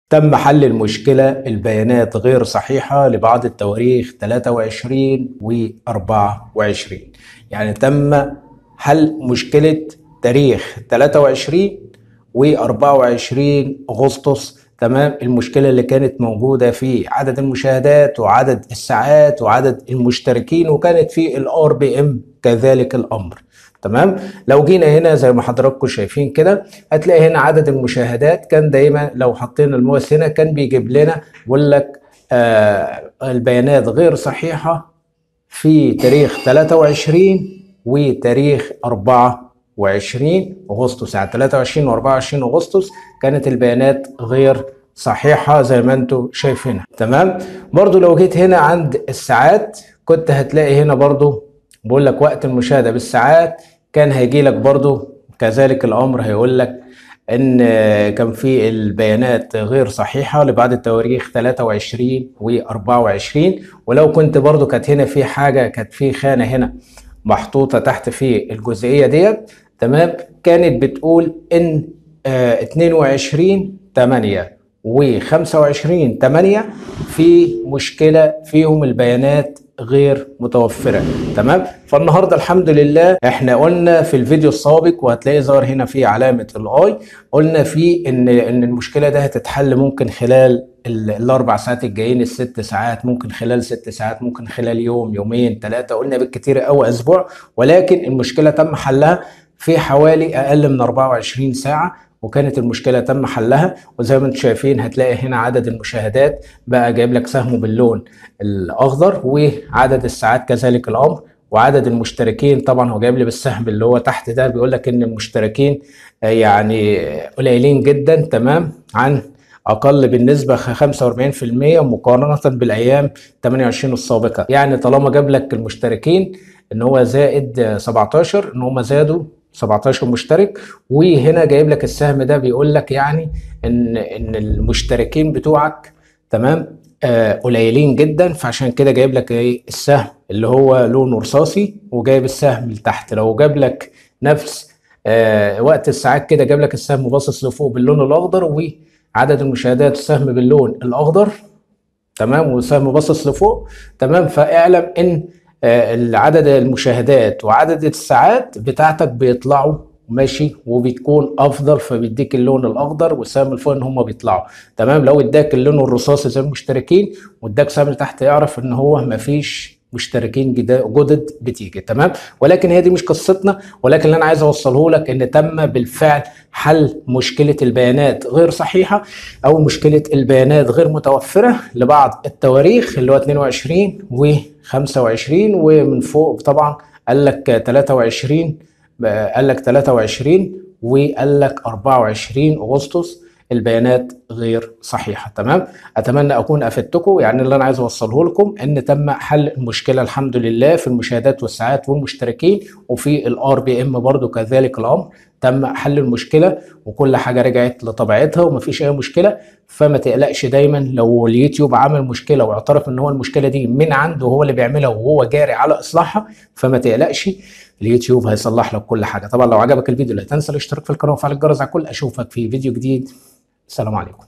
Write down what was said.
تم حل المشكلة، البيانات غير صحيحة لبعض التواريخ 23 و24. يعني تم حل مشكلة تاريخ 23 و24 أغسطس، تمام. المشكلة اللي كانت موجودة في عدد المشاهدات وعدد الساعات وعدد المشتركين، وكانت في ال RPM كذلك الأمر، تمام. لو جينا هنا زي ما حضراتكم شايفين كده، هتلاقي هنا عدد المشاهدات كان دايما لو حطينا الماوس هنا كان بيجيب لنا بيقول لك البيانات غير صحيحة في تاريخ 23 وتاريخ 24 أغسطس، يعني 23 و 24 أغسطس كانت البيانات غير صحيحة زي ما انتم شايفينها، تمام. برضو لو جيت هنا عند الساعات كنت هتلاقي هنا برضو بقول لك وقت المشاهدة بالساعات، كان هيجي لك برضو كذلك الأمر، هيقول لك إن كان في البيانات غير صحيحة لبعض التواريخ 23 و24. ولو كنت برضو كانت هنا في حاجة، كانت في خانة هنا محطوطة تحت في الجزئية ديت، تمام، كانت بتقول إن 22/8 و25/8 في مشكلة فيهم البيانات غير متوفرة، تمام. فالنهارده الحمد لله احنا قلنا في الفيديو السابق، وهتلاقي ظهر هنا في علامة ال i، قلنا في ان المشكلة ده هتتحل ممكن خلال الاربع ساعات الجايين، الست ساعات، ممكن خلال 6 ساعات، ممكن خلال يوم، يومين، 3، قلنا بالكتير او اسبوع، ولكن المشكلة تم حلها في حوالي اقل من 24 ساعة، وكانت المشكلة تم حلها. وزي ما انتم شايفين هتلاقي هنا عدد المشاهدات بقى جايب لك سهمه باللون الأخضر، وعدد الساعات كذلك الأمر، وعدد المشتركين طبعا هو جايب لي بالسهم اللي هو تحت ده، بيقول لك إن المشتركين يعني قليلين جدا، تمام، عن أقل بالنسبة 45% مقارنة بالأيام 28 السابقة. يعني طالما جاب لك المشتركين إن هو زائد 17، إن هم زادوا 17 مشترك، وهنا جايب لك السهم ده بيقول لك يعني ان المشتركين بتوعك، تمام، قليلين جدا، فعشان كده جايب لك ايه السهم اللي هو لونه رصاصي، وجايب السهم اللي تحت. لو جاب لك نفس وقت الساعات كده جاب لك السهم باصص لفوق باللون الاخضر، وعدد المشاهدات السهم باللون الاخضر، تمام، والسهم باصص لفوق، تمام، فاعلم ان عدد المشاهدات وعدد الساعات بتاعتك بيطلعوا ماشي، وبتكون افضل، فبيديك اللون الاخضر والسهم الفوق ان هم بيطلعوا، تمام. لو اداك اللون الرصاصي زي المشتركين واداك سهم تحت، يعرف ان هو مفيش مشتركين جدد بتيجي، تمام. ولكن هي دي مش قصتنا، ولكن اللي انا عايز اوصله لك ان تم بالفعل حل مشكلة البيانات غير صحيحه، او مشكلة البيانات غير متوفرة لبعض التواريخ اللي هو 22 و25، ومن فوق طبعا قال لك 23، قال لك 23 وقال لك 24 اغسطس البيانات غير صحيحة، تمام. اتمنى اكون افدتكم. يعني اللي انا عايز اوصله لكم ان تم حل المشكلة الحمد لله في المشاهدات والساعات والمشتركين، وفي ال RPM برضو كذلك الامر تم حل المشكلة، وكل حاجة رجعت لطبيعتها ومفيش اي مشكلة. فما تقلقش، دايما لو اليوتيوب عمل مشكلة واعترف ان هو المشكلة دي من عنده هو اللي بيعملها وهو جاري على اصلاحها، فما تقلقش، اليوتيوب هيصلح لك كل حاجة. طبعا لو عجبك الفيديو لا تنسى الاشتراك في القناة وفعل الجرس على الكل. اشوفك في فيديو جديد. السلام عليكم.